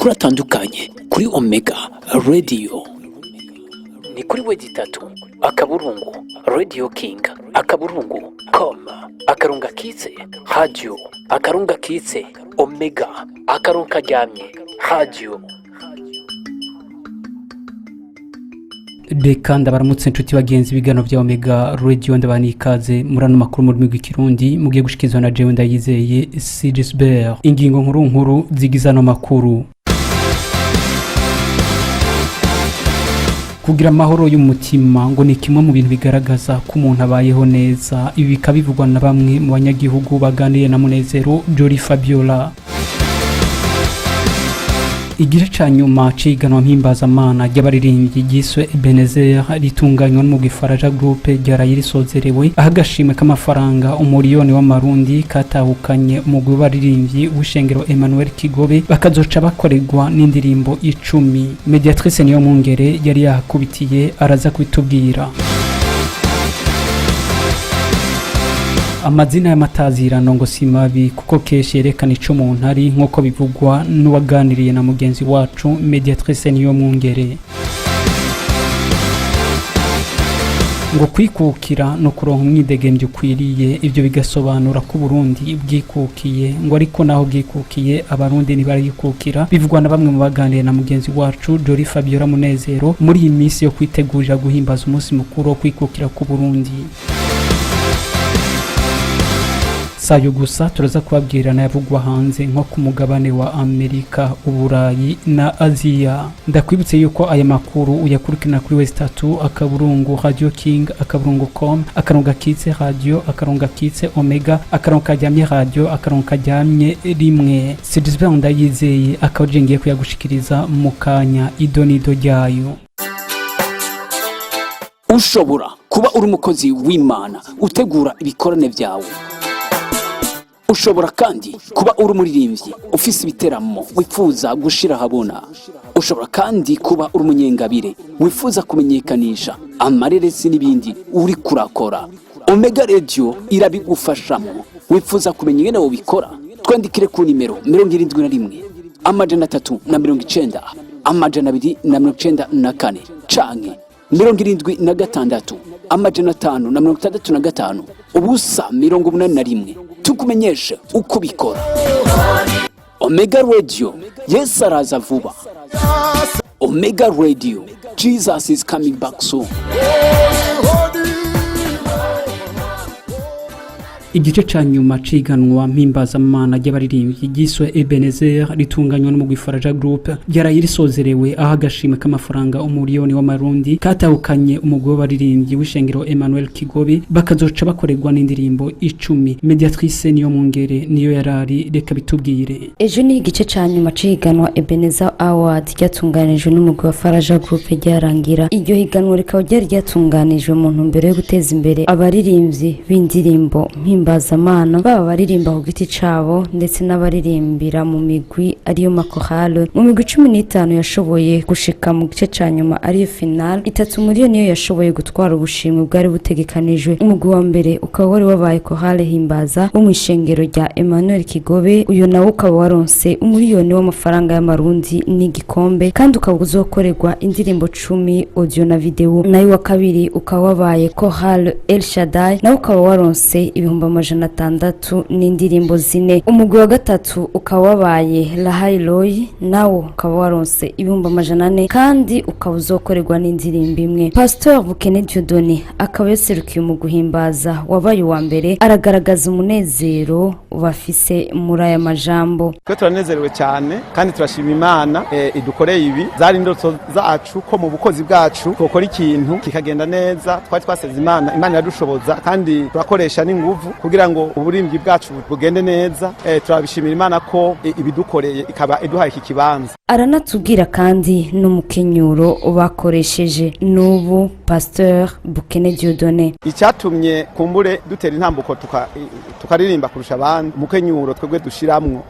Amakuru atandukanye kuri Omega Radio ni kuri w3.radioking.com akarongo kitse radio akarongo kitse omega akarongo karyamye radio. Reka ndabaramutse inshuti bagenzi ibiganiro bya Omega Radio, ndabana ikaze muri ano makuru mu rurimi rw'Ikirundi mugiye gushikirizwa na jewe Ndayizeye Sigisbert. Ingingo nkuru nkuru zigize ano makuru: kugira amahoro y'umutima ngo ni kimwe mu bintu bigaragaza ko umuntu abayeho neza. Ibi bikaba bivugwa na bamwe mu banyagihugu baganiriye na Munezero Jolly Fabiola. Igice ca nyuma c'ihiganwa mpimbazamana ry'abaririmbyi ryiswe Ebenezer ritunganywa n'umugwi Faraja Group ryaraye risozerewe, aho agashimwe k'amafaranga 1 miliyoni w'amarundi katahukanye umugwi w'abaririmbyi w'ishengero Emmanuel Kigobe, bakazoca bakorerwa n'indirimbo 10. Mediatrice niyo mwungere yari yahakubitiye, araza kubitubwira. Amazina y'amatazirano ngo si mabi kuko kenshi yerekana ico umuntu ari, nk'uko bivugwa n'uwaganiriye na mugenzi wacu Mediatrice niyo mwungere. Ngo kwikukira no kuronka umwidegemvyo ukwiriye, ivyo bigasobanura ko Burundi bwikukiye, ngo ariko naho bwikukiye Abarundi ntibarikukira, bivugwa na bamwe mu baganiriye na mugenzi wacu Jolly Fabiola Munezero muri iyi minsi yo kwitegurira guhimbaza umunsi mukuru wo kwikukira ku Burundi. Sayo gusa, turaza kubabwira n'ayavugwa hanze nko ku mugabane wa Amerika, Uburayi na Aziya. Ndakwibutse yuko aya makuru uyakurikirana kuri w3.radioking.com akarongo kitse radio akarongo kitse omega akarongo karyamye radio akarongo karyamye rimwe. Sigisbert Ndayizeye akaba ngiye kuyagushikiriza mu kanya idonido ryayo. Ushobora kuba uri umukozi w'Imana utegura ibikorane byawe. Ushobora kandi kuba uri umuririmbyi ufise ibiteramo wifuza gushira ahabona. Ushobora kandi kuba uri umunyengabire wifuza kumenyekanisha amareresi n'ibindi uri kurakora. Omega Radio irabigufashamo. Wifuza kumenya ingene wobikora? Twandikire ku nimero 71 390 294 canke 76 565 0 81, tukumenyeshe uko ubikora. Omega Radio, Yesu araza vuba. Omega Radio, Jesus is coming back soon. Igice ca nyuma c'ihiganwa mpimbazamana ry'abaririmbyi ryiswe Ebenezer ritunganywa n'umugwi Faraja Group ryaraye risozerewe, aho agashimwe k'amafaranga 1 miliyoni w'amarundi katahukanye umugwi w'abaririmbyi w'ishengero Emmanuel Kigobe, bakazoca bakorerwa n'indirimbo 10. Mediatrice niyo mwungere niyo yarari, reka bitubwire. Ejo ni igice ca nyuma c'ihiganwa Ebenezer Award ryatunganijwe n'umugwi wa Faraja Group ryarangira. Iryo higanwa rikaba ryari ryatunganijwe mu ntumbero yo guteza imbere abaririmbyi b'indirimbo mpimbazamana, baba abaririmba ku giti cabo ndetse n'abaririmbira mu migwi ariyo makorale. Mu migwi 15 yashoboye gushika mu gice ca nyuma ariyo final, itatu muri yo niyo yashoboye gutwara ubushimwe bwari butegekanijwe. Umugwi wa mbere ukaba wari wabaye Korale Himbaza wo mw'ishengero rya Emmanuel Kigobe. Uyu nawo ukaba waronse 1 miliyoni w'amafaranga y'amarundi n'igikombe, kandi ukaba uzokorerwa indirimbo 10 audio na video. Nayo wa kabiri ukaba wabaye Korale El Shaddai, nawo ukaba waronse 600,000 n'indirimbo 4. Umugwi wa gatatu ukaba wabaye Lahai Roy, nawo ukaba waronse 400,000 kandi ukaba uzokorerwa n'indirimbo 1. Pasteur Bukene Dieudonné akaba yaserukiye mu guhimbaza wabaye uwa mbere, aragaragaza umunezero bafise muri aya majambo. Twe turanezerewe cyane kandi turashima Imana idukoreye ibi. Zari indoto zacu ko mu bukozi bwacu twokora ikintu kikagenda neza. Twari twaseze Imana, Imana iradushoboza kandi turakoresha n'inguvu kugira ngo uburimyi bwacu bugende neza. Turabishimira Imana ko ibidukoreye ikaba iduhaye iki kibanza. Aranatubwira kandi n'umukenyuro bakoresheje n'ubu Pasteur Bukene Dieudonné. Icyatumye kumbure dutera intambuko tukaririmba kurusha abandi, umukenyuro twebwe dushiramwo,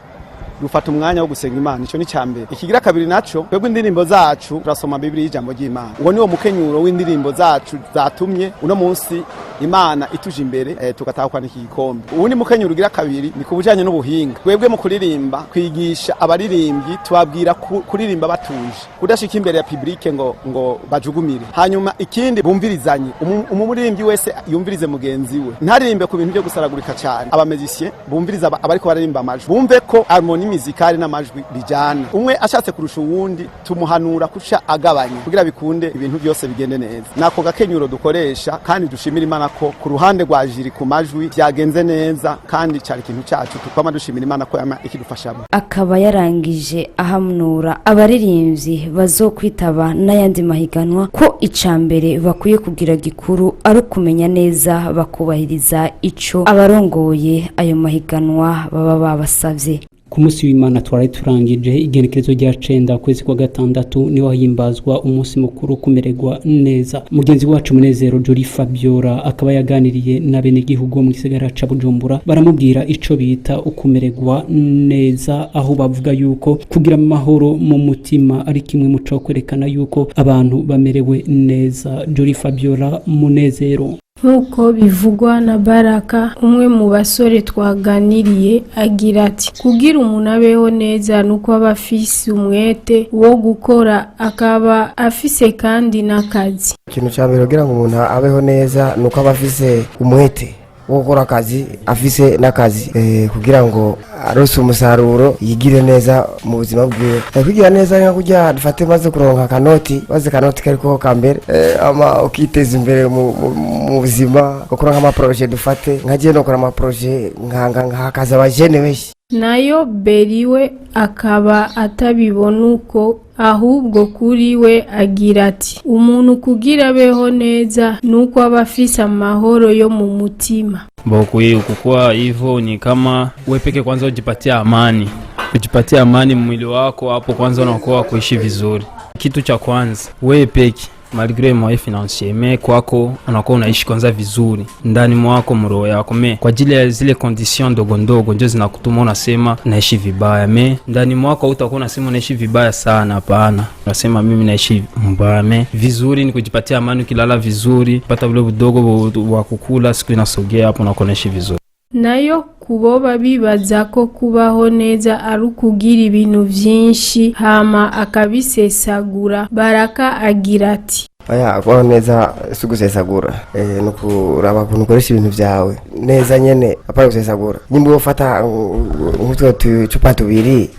dufata umwanya wo gusenga Imana, ico ni cambere. Ikigira kabiri naco, twebwe indirimbo zacu turasoma Bibiliya, ijambo ry'Imana. Uwo niwo mukenyuro w'indirimbo zacu zatumye uno munsi Imana ituje imbere, tugatahukana iki gikombe. Uwundi mukenyuro ugira kabiri ni ku bujanye n'ubuhinga. Twebwe mu kuririmba kwigisha abaririmbyi, tubabwira kuririmba batuje, kudashika imbere ya public ngo bajugumire. Hanyuma ikindi, bumvirizanye, umuririmbyi wese yumvirize mugenzi we, ntaririmbe ku bintu byo gusaragurika cyane. Aba musiciens bumviriza abariko baririmba amajwi, bumve ko harmonie musicale n'amajwi bijana. Umwe ashatse kurusha uwundi, tumuhanura kuca agabanya kugira bikunde ibintu byose bigende neza. Nako gakenyuro dukoresha, kandi dushimira Imana ko ku ruhande rwa jury ku majwi byagenze neza, kandi cyari ikintu cyacu tukwama dushimira Imana ko yama ikidufashamo. Akaba yarangije ahanura abaririmbyi bazokwitaba n'ayandi mahiganwa ko ica mbere bakwiye kugira gikuru ari ukumenya neza bakubahiriza ico abarongoye ayo mahiganwa baba babasavye. Ku munsi w'Imana twari turangije, igenekerezo rya 9 ukwezi kwa gatandatu, niho himbazwa umunsi mukuru kumererwa neza. Mugenzi wacu Munezero Joli Fabiola akaba yaganiriye n'abenegihugu mu gisagara ca Bujumbura, baramubwira ico bita ukumererwa neza, aho bavuga yuko kugira amahoro mu mutima ari kimwe mu co kwerekana yuko abantu bamerewe neza. Joli Fabiola Munezero. Nk'uko bivugwa na Baraka, umwe mu basore twaganiriye, agira ati: "Kugira umuntu abeho neza nuko aba afise umwete wo gukora, akaba afise kandi n'akazi." Ikintu cya mbere kugira ngo umuntu abeho neza ni uko aba afise umwete wo gukora akazi, afise n'akazi, kugira ngo arose umusaruro yigire neza mu buzima bwiwe. Kwigira neza ni nka kurya dufate maze kuronka akanoti, maze akanoti kariko ka mbere, ama ukiteza imbere mu buzima, gukora nk'ama projets. Dufate nka jewe nokora ama projets nkakaza abajene benshi. Nayo Beriwe akaba atabibona uko, ahubwo kuri we agira ati: "Umuntu kugira abeho neza nuko aba afise amahoro yo mu mutima." Bo kukua hivyo ni kama wewe peke kwanza ujipatie amani, ujipatie amani mwili wako, hapo kwanza unakuwa kuishi vizuri. Kitu cha kwanza wewe peke, malgré moyen financier, mais kwako unakuwa unaishi kwanza vizuri ndani mwako, mroho yako. Mais kwa ajili ya zile condition ndogo ndogo ndio zinakutuma unasema naishi vibaya, mais ndani mwako utakuwa unasema unaishi vibaya sana. Hapana, unasema mimi naishi mbaya, mais vizuri ni kujipatia amani. Ukilala vizuri, pata vile budogo wa kukula, siku inasogea, hapo unakuwa unaishi vizuri. Nayo kuboba bibaza ko kubaho neza ari ukugira ibintu vyinshi hama akabisesagura, Baraka agira ati: Oya, kubaho neza si ugusesagura, ni ukuraba ukuntu ukoresha ibintu vyawe neza nyene, apana gusesagura. Nimba ufata nk'utwo tucupa tubiri,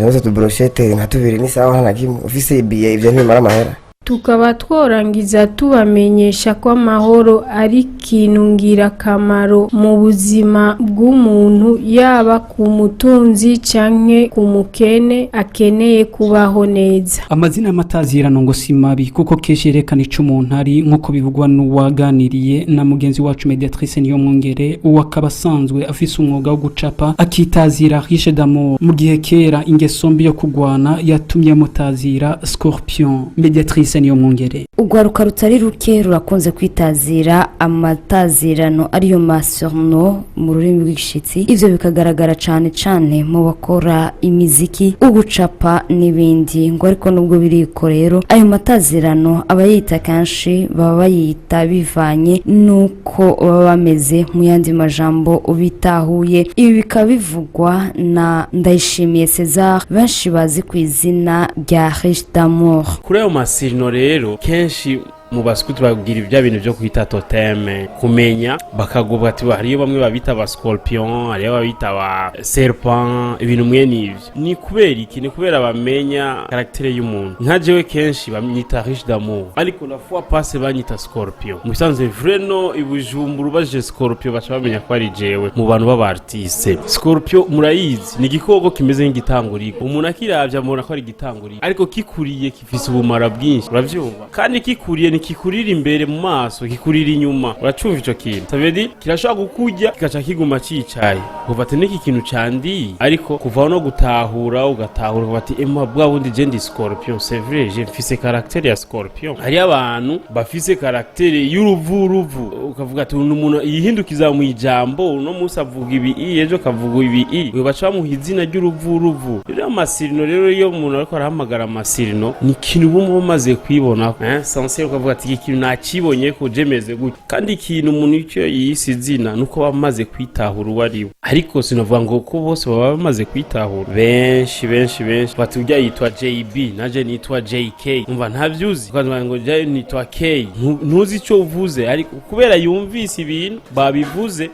n'utwo tu brochettes nka tubiri, ni sawa, nta na kimwe ufise ibiye, ivyo ntibimara amahera. Tukaba tworangiza tubamenyesha ko amahoro ari ikintu ngirakamaro mu buzima bw'umuntu, yaba ku mutunzi canke ku mukene akeneye kubaho neza. Amazina y'amatazirano ngo si mabi, kuko kenshi yerekana ico umuntu ari, nk'uko bivugwa n'uwaganiriye na mugenzi wacu Mediatrice Niyomwungere. Uwo akaba asanzwe afise umwuga wo gucapa, akitazira Riche d'Amour, mu gihe kera ingeso mbi yo kugwana yatumye amutazira Scorpion. Mediatrice Niyomwungere. Urwaruka rutari ruke rurakunze kwitazira amatazirano, ariyo ma surnoms mu rurimi rw'igishitsi. Ivyo bikagaragara cane cane mu bakora imiziki, ugucapa n'ibindi. Ngo ariko nubwo biriko rero, ayo matazirano abayita kenshi baba bayita bivanye n'uko baba bameze, mu yandi majambo bitahuye. Ibi bikaba bivugwa na Ndayishimiye César, benshi bazi ku izina rya Riche d'Amour. Kuri ayo ma surnoms rero, kenshi mu basikuti babwira ibya bintu byo kwita totem, kumenya bakagubwa ati hariyo bamwe babita ba scorpion, hariyo babita ba serpent, ibintu mwene ivyo. Ni kubera iki? Ni kubera bamenya caractère y'umuntu. Nka jewe kenshi bamyita Riche d'Amour, ariko la fois passée banyita Scorpion. Mu bisanzwe vrai nom i Bujumbura, ubajije Scorpion baca bamenya ko ari jewe. Mu bantu b'aba artiste, Scorpion murayizi, ni igikoko kimeze nk'igitanguriko. Umuntu akiravye amubona ko ari igitanguriko, ariko kikuriye gifise ubumara bwinshi, uravyumva? Kandi kikuriye ntikikurira imbere mu maso, kikurira inyuma, uracumva ico kintu? Ça veut dire kirashobora kukurya kikaca kiguma cicaye, kuva ati niki kintu candiye. Ariko kuvaho no gutahura, ugatahura ukavuga ati: "Ema bwa bundi je ndi Scorpion, c'est vrai, je mfise caractère ya Scorpion." Hariyo abantu bafise caractère y'uruvuruvu, ukavuga ati uyu umuntu yihindukiza mu ijambo, uno munsi avuga ibi i, ejo akavuga ibi i, uyu baca bamuha izina ry'uruvuruvu. Rero ama surnoms rero, iyo umuntu ariko arahamagara ama surnoms, ni ikintu uba umaze kwibona, eh, sensible, ukavuga. Ati iki kintu nakibonye ko jemeze gutya. Kandi ikintu umuntu icyo yise izina nuko bamaze kwitahura uwo ari we, ariko sinavuga ngo ko bose baba bamaze kwitahura. Benshi benshi benshi bati ujya yitwa JB, naje nitwa JK. Umva, ntavyuzi, ukavuga ngo je nitwa K. Ntuzi icyo uvuze, ariko kubera yumvise ibintu babivuze,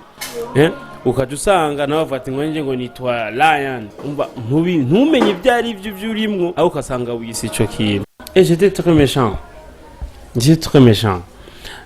ukaja usanga nawe avuga ati ngo nje ngo nitwa Lion. Umva, ntumenye ibyo ari byo byurimwo, aho ugasanga wiyise ico kintu. Et j'étais très méchant, j'étais très méchant,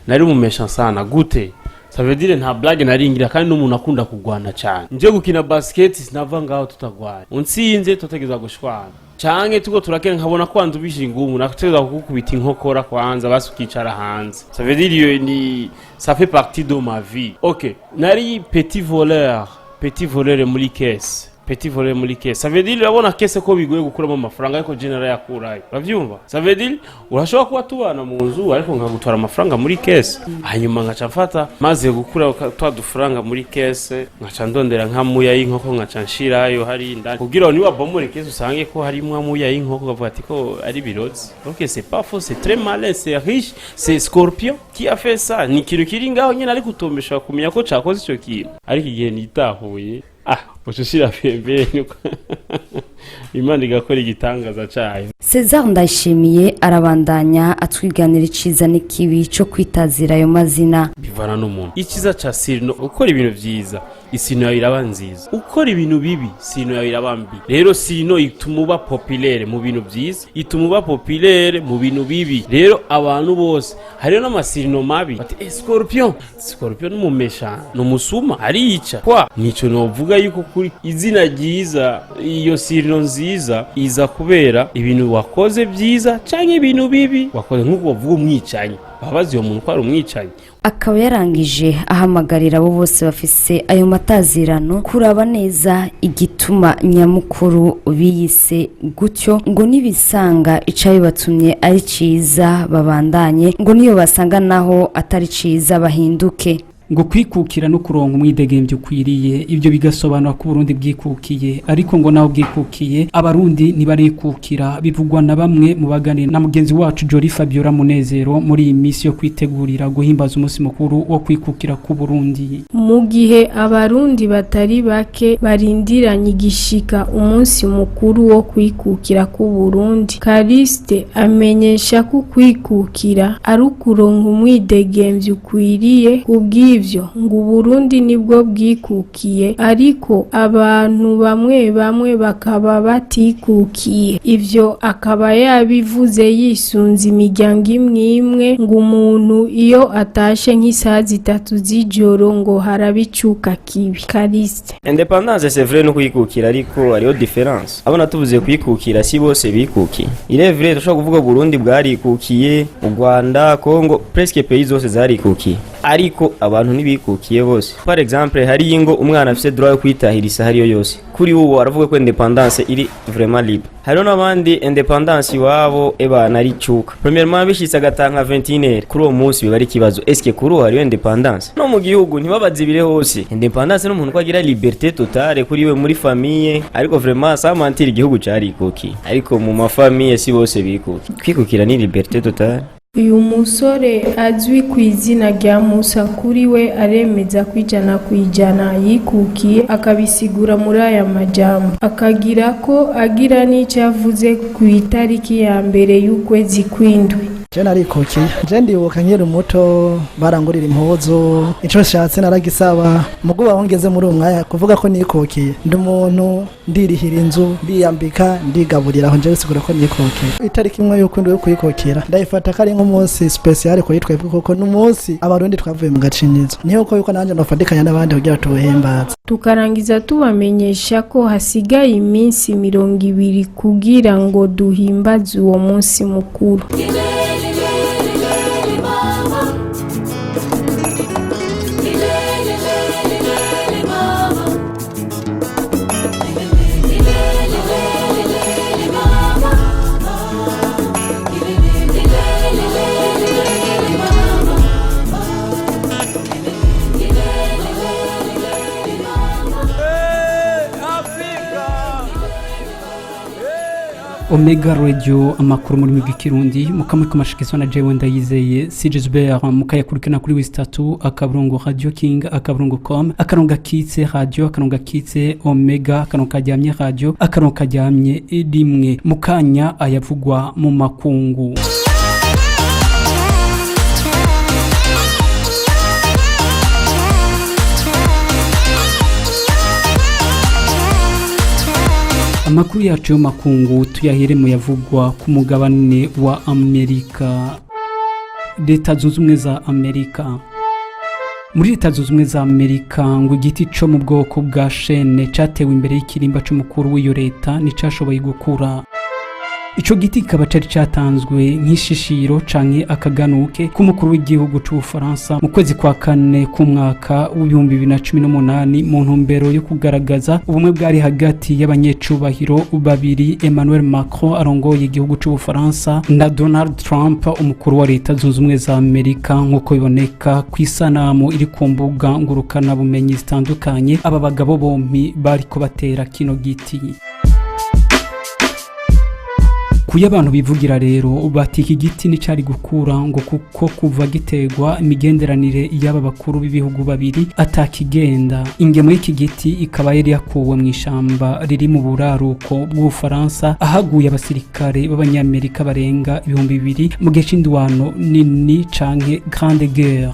nari mu méchant sana. Gute? Ça veut dire nta blague naringira, kandi n'umuntu akunda kugwana cyane. Nje gukina basket, sinava ngaho tutagwana. Unsinze tutegeza gushwana, canke tuko turakena nkabona ko wandubishije ingumu, nategeza kukukubita inkokora kwanza, basi ukicara hanze. Ça veut dire iyo ni ça fait partie de ma vie. OK, nari petit voleur, petit voleur muri caisse, petit voleur muri caisse. Ça veut dire urabona caisse ko bigoye gukuramo amafaranga, ariko je narayakurayo, uravyumva? Ça veut dire urashobora kuba tubana mu nzu, ariko nkagutwara amafaranga muri caisse, hanyuma nkaca mfata, maze gukura twa dufaranga muri caisse, nkaca ndondera nka muya y'inkoko, nkaca nshirayo hari indani, kugira ngo niwabomore caisse usange ko harimwo amuya y'inkoko, ukavuga ati ko ari birozi. OK, c'est pas faux, c'est très malin, c'est riche, c'est Scorpion qui a fait ça. Ni ikintu kiri ngaho nyine, ariko utombesha kumenya ko cakoze ico kintu. Ariko igihe nitahuye, uca ushira pembeni, Imana igakora igitangaza cayo. César Ndayishimiye arabandanya atwiganira iciza n'ikibi cyo kwitazira ayo mazina. Bivana n'umuntu. Icyiza ca surnom, ukora ibintu vyiza, isurnom yawe iraba nziza; ukora ibintu bibi, surnom yawe iraba mbi. Rero surnom ituma uba populaire mu bintu vyiza, ituma uba populaire mu bintu bibi. Rero abantu bose, hariho n'amasurnom mabi, bati scorpion. Scorpion n'umumesha, ni umusuma, arica kwa. Nico novuga yuko kuri izina ryiza, iyo surnom nziza iza kubera ibintu wakoze byiza canke ibintu bibi wakoze. Nk'uko bavuga umwicanyi, baba bazi uwo muntu ko ari umwicanyi. Akaba yarangije ahamagarira abo bose bafise ayo matazirano kuraba neza igituma nyamukuru biyise gutyo, ngo nibisanga icabibatumye ari ciza babandanye, ngo niyo basanga naho atari ciza bahinduke. Ngo kwikukira no kuronka umwidegembyo ukwiriye, ibyo bigasobanura ko Burundi bwikukiye, ariko ngo naho bwikukiye Abarundi ntibarikukira. Bivugwa na bamwe mu baganira na mugenzi wacu Jori Fabiola Munezero muri iyi minsi yo kwitegurira guhimbaza umunsi mukuru wo kwikukira ku Burundi. Mu gihe Abarundi batari bake barindiranye igishika umunsi mukuru wo kwikukira ku Burundi, Kariste amenyesha ko kwikukira ari ukuronka umwidegemvyo ukwiriye. Kubw'ivyo ngo Uburundi nibwo bwikukiye, ariko abantu bamwe bamwe bakaba batikukiye. Ivyo akaba yabivuze yisunze imiryango imwe imwe, ngo umuntu iyo atashe nk'isaha 3 z'ijoro ngo harabicuka kibi. Kariste: Indépendance, c'est vrai, no kwikukira, ariko hariho différence. Abona tuvuze kwikukira, si bose bikukiye. Il est vrai, turashobora kuvuga Burundi bwarikukiye, u Rwanda, Congo, presque pays zose zarikukiye, ariko abantu ntibikukiye bose. Par exemple, hari ingo umwana afise droit yo kwitahira isaha ariyo yose. Kuri ubu aravuga ko indépendance iri vraiment libre. Hariho n'abandi indépendance iwabo ebana ari cuka. Premièrement, bishitse agatanga 21h, kuri uwo munsi biba ari ikibazo. Est-ce que kuri uwo hariyo indépendance? No mu gihugu ntibabazibire hose. Indépendance n'umuntu ko agira liberté totale kuri we muri famille. Ariko vraiment, sans mentir, igihugu carikukiye, ariko mu mafamille si bose bikukiye. Kwikukira ni liberté totale. Uyu musore azwi ku izina rya Musa, kuri we aremeza ko 100% yikukiye, akabisigura muri aya majambo, akagira ko agira n'icyo avuze ku itariki ya 1 y'ukwezi kw'indwi. Je narikukiye. Je ndibuka nkiri muto barangurira impuzu, ico nshatse naragisaba. Mugo aho ngeze muri uwo mwanya, kuvuga ko nikukiye, ndi umuntu ndirihira inzu, ndiyambika, ndigaburira. Aho nje bisigura ko nikukiye. Itariki 1 y'ukwindwi yo kwikukira ndayifata ko ari nk'umunsi spécial kuri twebwe, kuko n'umunsi Abarundi twavuye mu gacinyizo. Niyo ko yuko nanje nofatikanya n'abandi kugira tuwuhimbaze. Tukarangiza tubamenyesha ko hasigaye iminsi 20 kugira ngo duhimbaze uwo munsi mukuru. Omega Radio, amakuru muri migwi Kirundi mukamwe kumashikizwa na jewe Ndayizeye Sigisbert, mukayakurikirana kuri w3.radioking.com _ radio _ omega _ radio _ 1. Mukanya ayavugwa mu makungu. Amakuru yacu yo makungu tuyahere mu yavugwa ku mugabane wa Amerika, Leta Zunze Ubumwe za Amerika. Muri Leta Zunze Ubumwe za Amerika, ngo igiti co mu bwoko bwa chêne catewe imbere y'ikirimba c'umukuru w'iyo leta nticashoboye gukura. Ico giti kikaba cari catanzwe nk'ishishiro canke akaganuke k'umukuru w'igihugu c'Ubufaransa mu kwezi kwa kane k'umwaka w'2018, mu ntumbero yo kugaragaza ubumwe bwari hagati y'abanyecubahiro babiri, Emmanuel Macron arongoye igihugu c'Ubufaransa na Donald Trump, umukuru wa Leta Zunze Ubumwe za Amerika. Nk'uko biboneka ku isanamu iri ku mbuga ngurukanabumenyi zitandukanye, aba bagabo bompi bariko batera kino giti. Kuyo abantu bivugira rero bati iki giti nicari gukura, ngo kuko kuva gitegwa imigenderanire y'aba bakuru b'ibihugu babiri atakigenda. Ingemo y'iki giti ikaba yari yakuwe mu ishamba riri mu buraruko bw'Ubufaransa, ahaguye abasirikare b'Abanyamerika barenga 2000 mu gihe c'indwano nini canke Grande Guerre.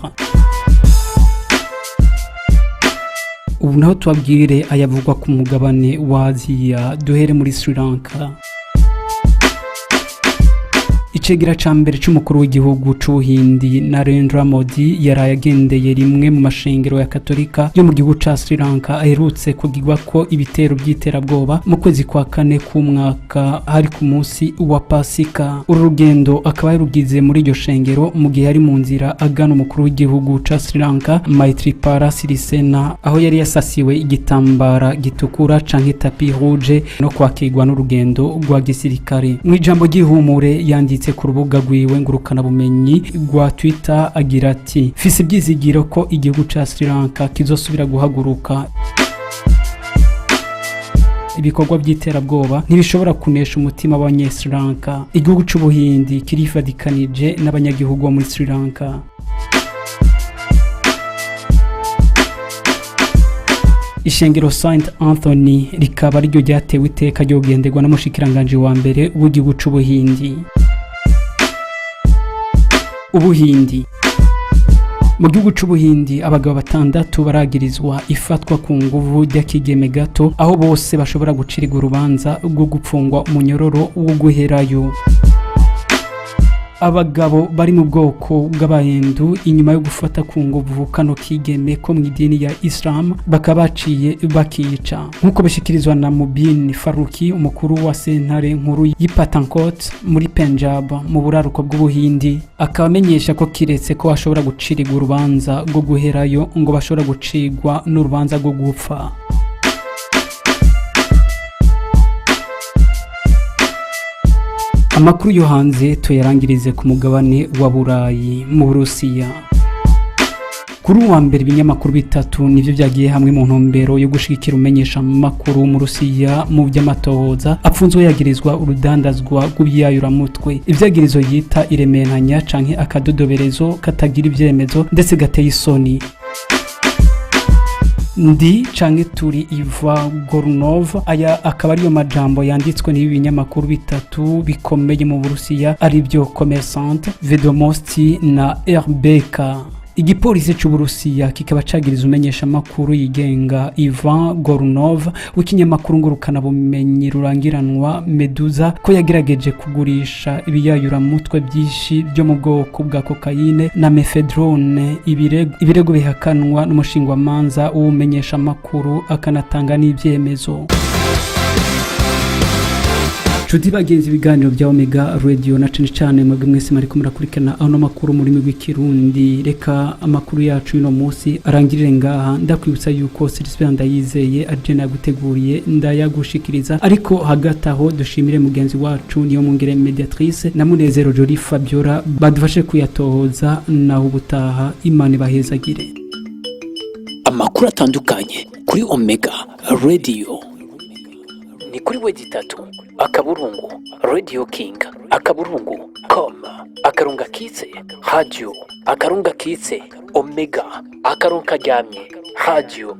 Ubu naho tubabwire ayavugwa ku mugabane wa Aziya, duhere muri Sri Lanka. Icegera ca mbere c'umukuru w'igihugu c'Ubuhindi Narendra Modi yaraye agendeye rimwe mu mashengero ya Katolika yo mu gihugu ca Sri Lanka aherutse kugirwa ko ibitero by'iterabwoba mu kwezi kwa kane k'umwaka, hari ku munsi wa Pasika. Uru rugendo akaba yarugize muri iryo shengero mu gihe yari mu nzira agana umukuru w'igihugu ca Sri Lanka Maithripala Sirisena, aho yari yasasiwe igitambara gitukura canke tapis rouge no kwakirwa n'urugendo rwa gisirikare. Mu ijambo ry'ihumure yanditse ku rubuga rwiwe ngurukanabumenyi rwa Twitter agira ati: "Fise ibyizigiro ko igihugu ca Sri Lanka kizosubira guhaguruka. Ibikorwa by'iterabwoba ntibishobora kunesha umutima w'abanye Sri Lanka. Igihugu c'Ubuhindi kirifadikanije n'abanyagihugu bo muri Sri Lanka." Ishengero Saint Anthony rikaba ariryo ryatewe iteka ryo kugenderwa n'umushikiranganji wa mbere w'igihugu c'Ubuhindi. Ubuhindi. Mu gihugu c'Ubuhindi, abagabo batandatu baragirizwa ifatwa ku nguvu ry'akigeme gato, aho bose bashobora gucirirwa urubanza rwo gupfungwa umunyororo wo guherayo. Abagabo bari mu bwoko bw'Abahindu, inyuma yo gufata ku nguvu kano kigeme ko mu idini ya Islam, bakaba baciye bakica, nk'uko bishikirizwa na Mubin Faruki, umukuru wa sentare nkuru y'Ipatankot muri Punjab mu buraruko bw'Ubuhindi. Akaba amenyesha ko kiretse ko bashobora gucirirwa urubanza rwo guherayo, ngo bashobora gucirwa n'urubanza rwo gupfa. Amakuru yo hanze tuyarangirize ku mugabane wa Burayi, mu Burusiya. Kuri uwa mbere, ibinyamakuru bitatu nivyo byagiye hamwe mu ntumbero yo gushigikira umenyesha makuru mu Rusiya mu by'amatohoza apfunzwe yagirizwa urudandazwa rw'ibiyayuramutwe, ivyagirizo yita irementanya canke akadodoberezo katagira ivyemezo ndetse gateye isoni. Ndi canke turi Iva Gorunov, aya akaba ariyo majambo yanditswe n'ibi binyamakuru bitatu bikomeye mu Burusiya, aribyo Kommersant, Vedomosti na RBK. Igipolisi c'Uburusiya kikaba cagiriza umenyesha makuru yigenga Ivan Gorunov w'ikinyamakuru ngurukanabumenyi rurangiranwa Meduza ko yagerageje kugurisha ibiyayuramutwe byinshi byo mu bwoko bwa kokayine na mefedrone, ibirego bihakanwa n'umushingwamanza w'umenyesha makuru akanatanga n'ibyemezo. Nshuti bagenzi, ibiganiro bya Omega Radio na cane cane mwebwe mwese mariko murakurikirana ano makuru mu rurimi rw'Ikirundi, reka amakuru yacu y'uno munsi arangirire ngaha. Ndakwibutsa yuko Sylvain Ndayizeye agena yaguteguriye ndayagushikiriza, ariko hagati aho dushimire mugenzi wacu niyo mungere Mediatrice na Munezero Jolie Fabiola badufashe kuyatohoza. Naho ubutaha, Imana ibahezagire. Amakuru atandukanye kuri Omega Radio ni Ni kuri www.radioking.com akarongo gakitse radio akarongo gakitse omega akarongo karyamye radio.